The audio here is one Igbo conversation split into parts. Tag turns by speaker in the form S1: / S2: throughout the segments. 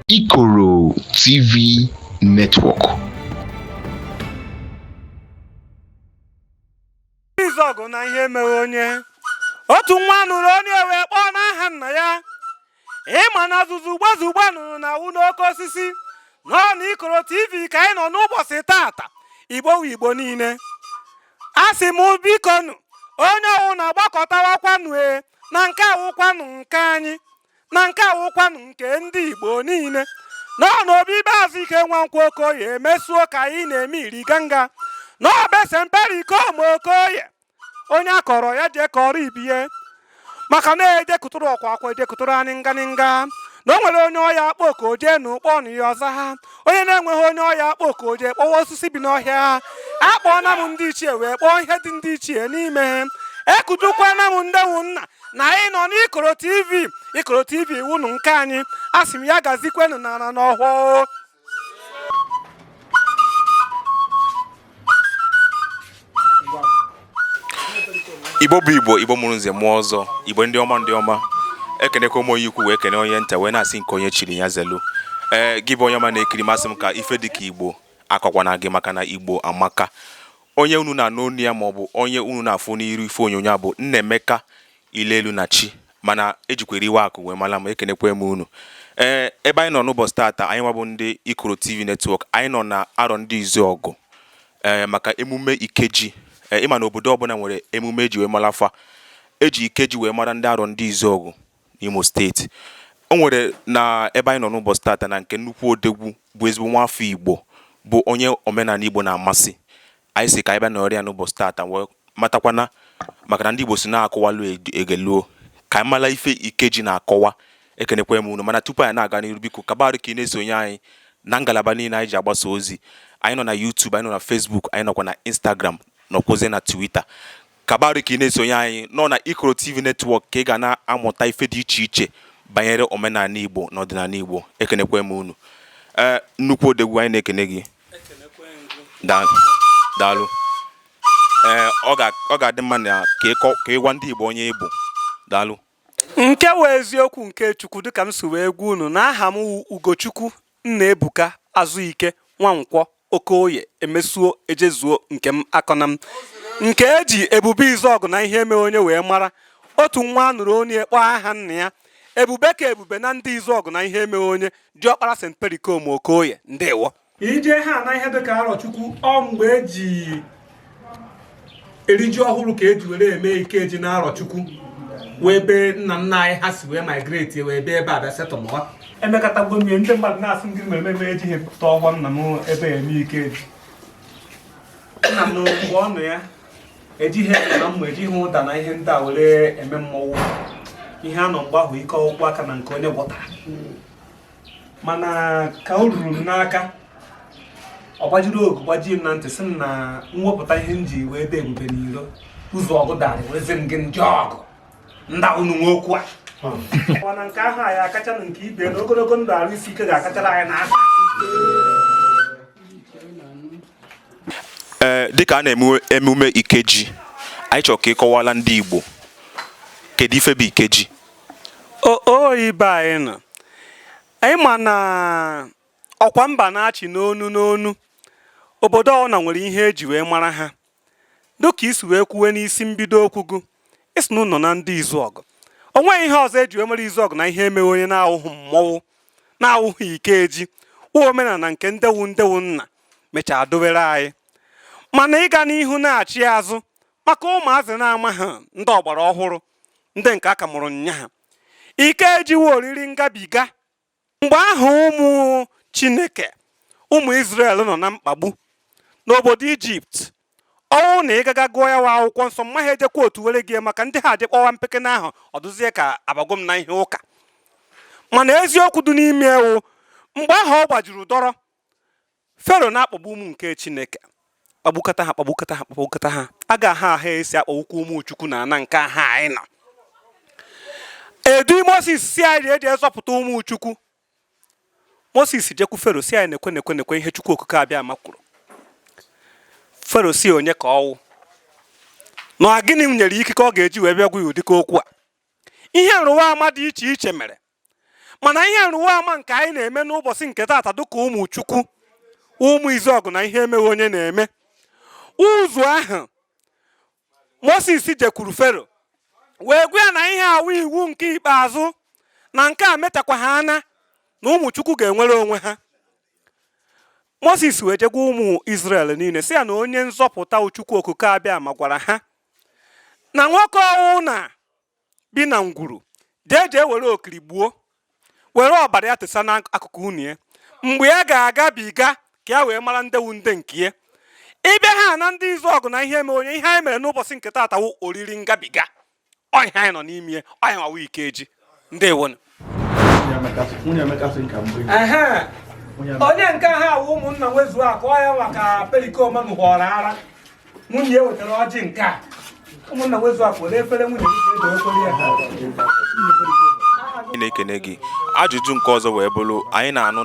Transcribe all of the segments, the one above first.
S1: Ikoro TV Network.
S2: Izuọgụ na ihe mere onye otu nwa nụrụ onye wee kpọọ n'aha nna ya. Ịma na zuzugbe zugbe nụrụ na awụ n'oke osisi nọ na Ikoro TV ka anyị nọ n'ụbọchị tata. Igbo wu Igbo niile, a sị m bikonu, onye ọwụ na-agbakọtawakwanụ e na nke awụkwanụ nke anyị, na nke awụkwanụ nke ndị Igbo niile nọ n'obibe Azụike Nwankwọ Okoye emesuo ka anyị na-eme iriganga n'obese Mperikoma Okoye. Onye akọrọ ya jee kọrọ ibie, maka na ejekụtụrụ ọkwa akwa ejekụtụrụ anyị nganịnga na o nwere onye ọya akpọ oke jee n'ụkpọ ọnụ ya ọza ha, onye na-enweghị onye ọya akpọ oke jee kpọwa osisi bi n'ọhịa. Akpọọna m ndị ichie wee kpọọ ihe dị ndị ichie n'ime, ekudukwana m ndewu nna na anyị nọ n'Ikoro TV. Ikoro TV wụnụ nke anyị. A sị m ya gazikwenụ n'ala n'ọhụụ.
S3: Igbo bụ Igbo, Igbo mụrụ nze mụọ ọzọ, Igbo ndị ọma ndị ọma, ekenekwa m onye ukwu wee kene onye nta wee na-asị nke onye chiri ya zelu. Ee, gị bụ onye ọma na-ekiri, masị m ka ife dị ka Igbo akọkwana gị, maka na Igbo amaka. Onye unu na-anụ onu ya maọbụ onye unu na-afụ n'iru ife onyonyo a bụ Nnaemeka Ilelu na Chi, mana ejikwere iwe akụ wee mara m. Ekenekwa m unu. Ee, ebe anyị nọ n'ụbọchị tata, anyị nwabụ ndị Ikoro TV Network, anyị nọ na Arọ Ndị Izuọgụ, ee, maka emume Ikeji. Ee, ịma na obodo ọbụla nwere emume eji wee mara afa. Eji Ikeji wee mara ndị Arọ Ndị Izuọgụ n'Imo steeti. O nwere na ebe anyị nọ n'ụbọchị tata na nke nnukwu odegwu bụ ezigbo nwaafọ Igbo, bụ onye omenala Igbo na-amasị. Anyị si ka anyị bịa nọrọ ya n'ụbọchị tata wee matakwana, maka na ndị Igbo si na-akọwalụ egeluo, ka anyị mara ife Ikeji na-akọwa. Ekenekwa m unu, mana tupu anyị na-aga n'iru, biko kabarụ ka ị na-esonye anyị na ngalaba niile anyị ji agbasa ozi. Anyị nọ na YouTube, anyị nọ na Facebook, anyị nọkwa na Instagram, nọkwazie na Twitter. Kabarụ ka ị na-esonye anyị nọ na Ikoro TV Network ka ị ga na-amụta ife dị iche iche banyere omenala Igbo na ọdịnala Igbo. Ekenekwa m unu. Ee, nnukwu odegwu, anyị na-ekene gị. Daalụ. Ee, ọ ga-adị mma na ka ị gwa ndị Igbo onye Igbo. Daalụ.
S2: Nke wee eziokwu nke Chukwu, dịka m si wee gwa unu na aha m Ugochukwu Nnaebuka Azụike Nwankwọ Okoye emesuo ejezuo nke m akọna m, nke eji Ebube Izuọgụ na ihe mere onye wee mara. Otu nwa nụrụ onye kpọọ aha nna ya, ebube ka ebube na ndị Izuọgụ na ihe mere onye, diọkpara St. Pericoma Okoye. Ndewo. Ije ha na ihe dịka Arọchukwu, ọ mgbe eji eri ji ọhụrụ ka eji were eme Ikeji na Arọchukwu, wee be nna nna anyị ha si wee migrate wee bịa ebe a bịa settle. Emekọtagbo m ndị mmadụ na-asị ndị mere eme ejighị ebupụta ọgwọ nna m ebe eme Ikeji. Nna m mgbe ọ nọ ya ejighị egbe na mma, ejighị ụda na ihe ndị a were eme mmọnwụ. Ihe a nọ mgbe ahụ ike ọgwụgwụ aka na nke onye gwọtara, mana ka o ruru m n'aka ọ gbajiri ogu gbajie m na ntị, sị m na mwepụta ihe m ji wee dee ebube n'iro ụzọ ọgụ dara werezi m gị ndị ọgụ nda unu nwe okwu a. Mana nke ahụ anyị akacha na nke ibe na ogologo ndụ arụ isi ike ga-akachara anyị n'aka.
S3: Ee, dịka a na-eme emume Ikeji, anyị chọrọ ka ị kọwala ndị Igbo kedu ife bụ Ikeji.
S2: O ibe anyị nọ, anyị ma na ọkwa mba na-achị n'onu n'onu, obodo ọbụla nwere ihe eji wee mara ha. Dịka isi wee kwuwe n'isi mbido okwu gị, isi na ụnọ na ndị Izuọgụ, o nweghị ihe ọzọ eji wee mara Izuọgụ na ihe emewe onye na-awụghị mmọnwụ, na-awụghị Ikeji, wụ omenala nke ndewu ndewu nna mechaa dowere anyị. Mana ịga n'ihu na-achị azụ maka ụmụazị na-ama ha, ndị ọgbara ọhụrụ, ndị nke aka mụrụ nnyaha, Ikeji wụ oriri ngabiga. Mgbe ahụ ụmụ Chineke, ụmụ Izrel nọ na mkpagbu n'obodo Ijipt, ọnwụ na ịgaga gụọ ya wa akwụkwọ nsọ, mma ha ejekwa otu were gị maka ndị ha adịkpọwa mpeke n'ahụ, ọ dụzie ka abago m na ihe ụka. Mana eziokwu dị n'ime ewu, mgbe ahụ ọ gbajuru dọrọ, Fero na-akpagbu ụmụ nke Chineke, kpagbukata ha, kpagbukata ha, kpagbukata ha, aga ha ahụ esi akpagbukwa ụmụ Chukwu na ana nke aha anyị nọ. Edu Moses si anyị eji ezọpụta ụmụ Chukwu. Moses jekwu Fero si anyị nekwe nekwe nekwe ihe Chukwu Okike abịa ma kwuru. Fero si onye ka ọwụ na gịnị nyere ikike ọ ga-eji wee bịa gwa ya ụdịka okwu a. Ihe nrụwa ama dị iche iche mere, Mana ihe nrụwa ama nke anyị na-eme n'ụbọchị nke taata dịka ụmụ Chukwu, ụmụ Izuọgụ na ihe emeghị onye na-eme ụzọ ahụ Moses jekwuru Fero wee gwa ya na ihe awụ iwu nke ikpeazụ na nke a metakwa ha ana na ụmụ Chukwu ga-enwere onwe ha. Moses wee jegwa ụmụ Izrel niile sị ya na onye nzọpụta Chukwu Okike Abịama gwara ha na nwoke ọwụ na bi na ngwuru jee jee were okiri gbuo, were ọbara ya tesa n'akụkụ unu ya mgbe ya ga-agabiga ka ya wee mara ndewu nde nke ya. Ịbịa ha na ndị Izuọgụ na ihe eme onye ihe anyị mere n'ụbọchị nke taata wụ oriri ngabiga. Ọ ihe anyị nọ n'ime ya, ọ ya nwawa Ikeji. Ndewonu. Onye nke ha awụ ụmụnna nwezuo akụ ya maka perikoma ṅụkwara ara nwunye ya wetara ọjị nke a. Ụmụnna nwezuo akụ were efere nwunye gị ka edo efere ya.
S3: Anyị na-ekene gị. Ajụjụ nke ọzọ wee bụrụ, anyị na-anụ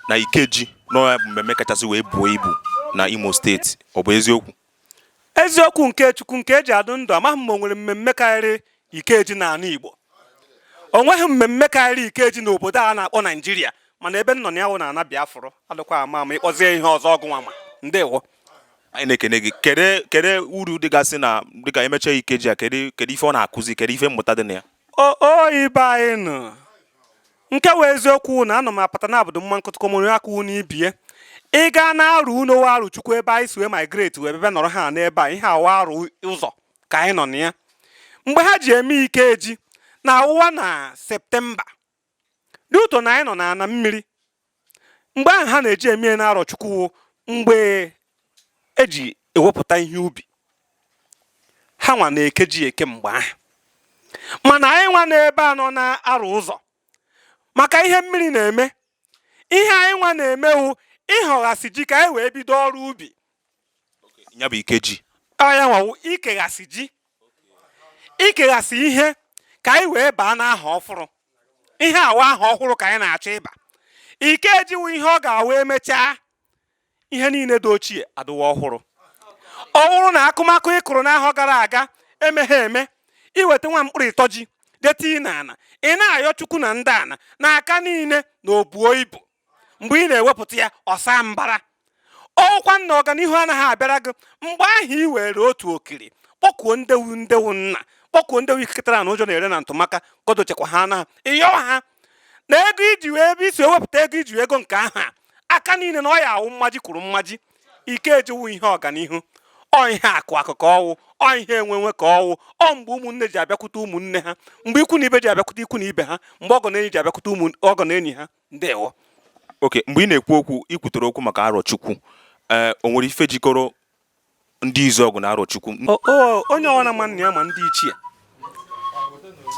S3: na Ikeji na bụ mmemme kachasị wee buo ibu na Imo steeti, ọ bụ eziokwu?
S2: Eziokwu nke Chukwu nke eji adụ ndụ, amaghị m ma o nwere mmemme karịrị Ikeji n'ala Igbo. O nweghị mmemme karịrị Ikeji n'obodo a na-akpọ Naijiria, mana ebe m nọ na ya wụ na ana Biafra adịkwa ama ama ịkpọzie ihe ọzọ ọgụ nwa ma. Ndewo.
S3: Anyị na-ekene gị. Kedu uru dịgasị na dịka emechaa Ikeji a, kedu ife ọ na-akụzi, kedu ife mmụta dị na ya?
S2: O ibe anyị nọ nke wee eziokwu na anọ m apata na abụdụ mma nkụtụkọ mụrụ aka unu ibie. Ị gaa na arụ unowe arụ Chukwu ebe anyị si wee migrate wee bịa nọrọ ha n'ebe a, ihe awa arụ ụzọ ka anyị nọ na ya. Mgbe ha ji eme Ikeji na awụwa na Septemba dị ụtọ na anyị nọ na ana mmiri, mgbe ahụ ha na-eji eme na arọ Chukwu mgbe eji ewepụta ihe ubi ha nwa na-ekeji eke mgbe ahụ. Mana anyị nwa n'ebe a nọ na-arụ ụzọ maka ihe mmiri na-eme, ihe anyị nwa na-emewu ịghọghasị ji ka anyị wee bido ọrụ ubi.
S3: Ya bụ Ikeji.
S2: Ọ ya nwawu ikeghasị ji, ikeghasị ihe ka anyị wee baa n'aha ọfụrụ. Ihe awa aha ọhụrụ ka anyị na-achọ ịba. Ikeji wụ ihe ọ ga-awa emechaa ihe niile dị ochie adịwa ọhụrụ. Ọ bụrụ na akụmakụ ị kụrụ n'ahọ gara aga emeghe eme, iweta nwa mkpụrụ ịtọ ji deta ị n'ala, ị na-ayọ Chukwu na ndị ana n'aka niile na obuo ibu. Mgbe ị na-ewepụta ya ọsa mbara. Ọkwa nna ọganihu anaghị abịara gị mgbe ahụ ị were otu okiri kpọkuo ndewu ndewu nna, kpọkuo ndewu ikiketara na ụjọ na-ere na ntụmaka kodochekwa ha na ịyọ ha na ego iji wee ebe isi ewepụta ego iji ego nke ahụ a aka niile na ọ ya awụ mmaji kwuru mmaji. Ikeji wụ ihe ọganihu, ọ ihe akụ akụ ka ọwụ, ọ ihe enwenwe ka ọwụ, ọ mgbe ụmụnne ji abịakwute ụmụnne ha, mgbe ikwu na ibe ji abịakwute ikwu na ibe ha, mgbe ọgọ na enyi ji abịakwute ụmụ ọgọ na enyi ha. Ndewo.
S3: Oke, mgbe ị na-ekwu okwu, ị kwutere okwu maka Arọchukwu. Ee, o nwere ife jikọrọ ndị Izuọgụ na Arọchukwu?
S2: Onye ọwana ma nna ya ma ndị ichie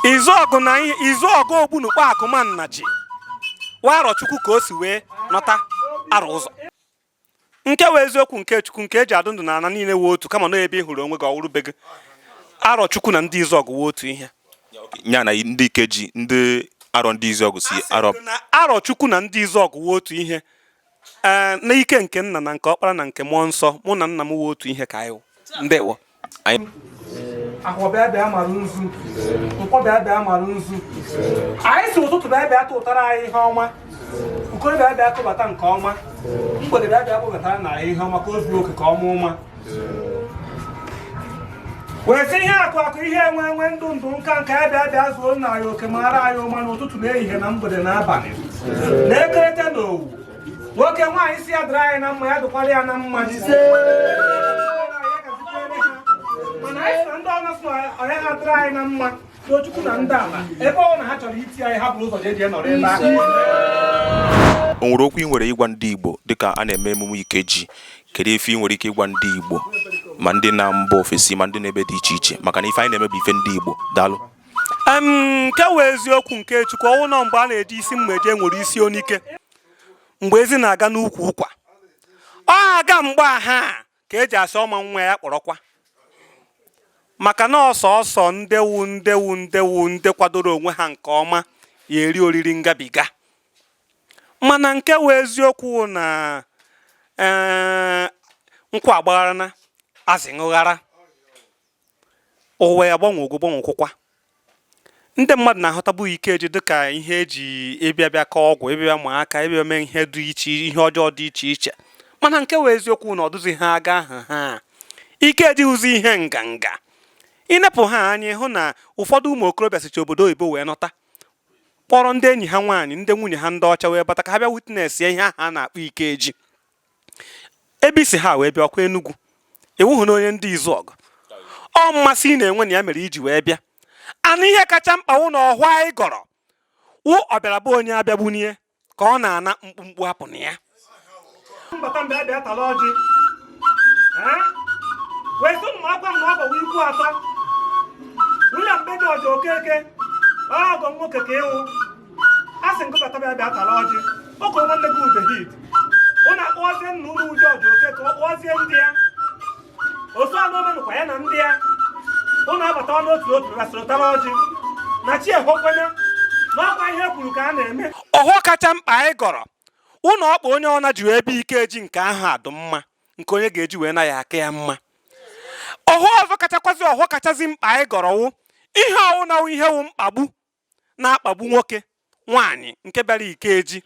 S2: Izuọgụ na ihe Izuọgụ Ogbunukpo Akụmannachi wa Arọchukwu ka o si wee nọta arụ ụzọ. Nke wee eziokwu nke Chukwu nke eji adụ ndụ na ana niile wee otu, kama na ebe ị hụrụ onwe gị ọwụrụ be gị. Arọchukwu na ndị Izuọgụ wee otu ihe.
S3: Ya na ndị Ikeji, ndị arọ ndị Izuọgụ si arọ
S2: na Arọchukwu na ndị Izuọgụ wee otu ihe. Ee, n'ike nke nna na nke ọkpara na nke mmụọ nsọ, mụ na nna m wee otu ihe ka anyị wụ. Ndewo.
S3: Anyị
S2: Ahụ bịa bịa mara nzu, nkwọ bịa bịa mara nzu. Anyị si ụtụtụ bịa bịa tụtara anyị ihe ọma, ukoro bịa bịa kụbata nke ọma, mgbede bịa bịa kpụbatara na anyị ihe ọma ka o zuo oke ka ọma ụma. Wee sị ihe akụ akụ ihe enwe enwe ndụ ndụ nka nka ya bịa bịa zuo nna anyị oke mara anyị ụma n'ụtụtụ na ehihie na mgbede na abalị na ekerete na owu. Nwoke nwaanyị si ya dịrị anyị na mma, ya dịkwara ya na mma. Mana anyị sị na ndị ọna sị na ọya ha dịrị anyị na mma n'Chukwu na ndị ala ebe ọ na ha chọrọ iti anyị, ha bụrụ ụzọ jee jee nọrọ ebe ahụ.
S3: O nwere okwu ị nwere ịgwa ndị Igbo dịka a na-eme emume Ikeji? Kedu ife ị nwere ike ịgwa ndị Igbo, ma ndị na mba ofesi ma ndị na-ebe dị iche iche, maka na ife anyị na-eme bụ ife ndị Igbo? Daalụ.
S2: Nke wee eziokwu nke Chukwu, ọnwụ nọ mgbe a na-eji isi mma eje nwere isi onike, mgbe ezi na-aga n'ukwu ụkwa ọ aga mgbe aha ka eji asị ọma nwa ya kpọrọkwa, maka na ọsọsọ ndewu ndewu ndewu ndị kwadoro onwe ha nke ọma ya eri oriri ngabiga. Mana nke wee eziokwu na nkwa agbaghara na azị ṅụghara ụwa ya gbanwe ogo gbanwekwụkwa. Ndị mmadụ na-ahụtabu Ikeji dịka ihe eji ịbịa bịa kọọ ọgwụ, ịbịa ma aka, ịbịa mee ihe dị iche, ihe ọjọọ dị iche iche. Mana nke wee eziokwu na ọ dụzi ha aga aha ha. Ikeji wụzi ihe nganga. Ịnepụ ha anya, ịhụ na ụfọdụ ụmụ okorobịa sicha obodo oyibo wee nọta, kpọrọ ndị enyi ha nwaanyị, ndị nwunye ha ndị ọcha, wee bata ka ha bịa witness ya ihe ahụ a na-akpọ Ikeji. Ebe isi ha wee bịa ọkwa Enugu, ịwụhụ na onye ndị Izuọgụ, ọ mmasị ị na-enwe na ya mere iji wee bịa. Ana ihe kacha mkpa wụ na ọhụ anyị gọrọ wụ ọbịara bụ onye abịagbunie ka ọ na-ana mkpumkpu apụ na ya. Mbata mgbe abịa tara ọjị wee sị ụmụ akwa m na ọ gọwa ikwu atọ. William Beji Ọjọ Okeke, ọgọ nwoke ka ịwụ a sị nkụbata bịa bịa tara ọjị oke nwanne gị Ubehid. Ụnụ akpọzie nna ụlọ Uju Ọjọ Okeke, ọ kpọzie ndị ya osu anụ omenụkwa ya na ndị ya. Ụnụ abata ọnụ otu otu gasịrị tara ọjị na chi ehokwenye n'ọkwa ihe kwuru ka a na-eme. Ọhụ kacha mkpa anyị gọrọ ụnụ ọkpa onye ọna ji wee bịa Ikeji nke ahụ adụ mma, nke onye ga-eji wee na ya aka ya mma. Ọhụ ọzọ kachakwazi, ọhụ kachazi mkpa anyị gọrọ wụ ihe ọwụ na ihe wụ mkpagbu na-akpagbu nwoke nwaanyị nke bịara Ikeji,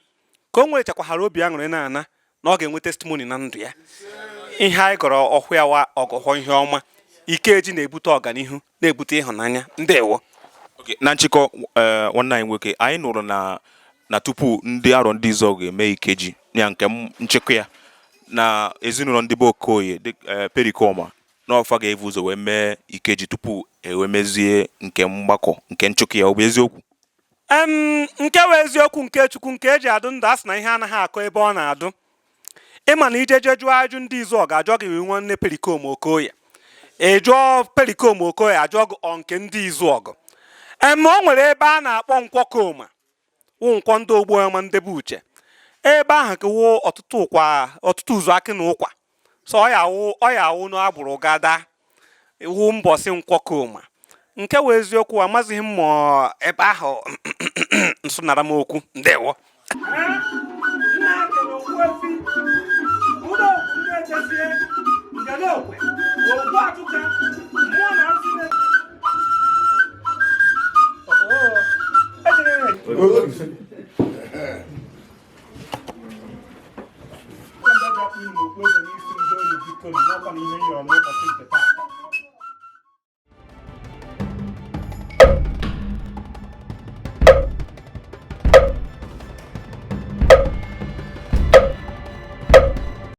S2: ka o nwerechakwahara obi aṅụrị na-ana na ọ ga-enwe testimony na ndụ ya. Ihe anyị gọrọ ọhụ ya wa ọgọhọ ihe ọma. Ikeji na-ebute ọganihu, na-ebute ịhụnanya. Ndewo.
S3: Okay, na nchịkọ, nwanne anyị nwoke, anyị nụrụ na tupu ndị Arọ Ndị Izuọgụ ga-eme Ikeji ya nke nchịkọ ya na ezinụlọ ndị be Okoye dị Pericoma n'ọfa ga-ebu ụzọ wee mee Ikeji tupu e wee mezie nke mgbakọ nke nchịkọ ya, ọ bụ eziokwu?
S2: Nke wee eziokwu nke Chukwu nke eji adụ ndụ, a sị na ihe anaghị akọ ebe ọ na-adụ. Ịma na ijeje jụọ ajụ ndị Izuọgụ, ajụọ gị nwanne Pericoma Okoye, ị jụọ Pericoma Okoye, ajụọ gị ọ nke ndị Izuọgụ. O nwere ebe a na-akpọ Nkwọkoma, wụ nkwọ ndị ogbuọma ndebe uche. Ebe ahụ ka wụ ọtụtụ ụkwa, ọtụtụ ụzọ akị na ụkwa so ọ ya wụ, ọ ya wụ n'agbụrụ gada wụ mbọsị Nkwọkoma. Nke wụ eziokwu, amazighị m ma ebe ahụ nsonara m okwu. Ndewo. Nna kere Ogbuefi ụlọ okwu ndị ejezie ngelokwe ogbu atụka mmụọ na nsị na ejere.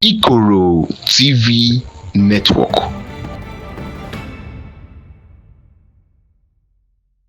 S1: Ikoro TV Network.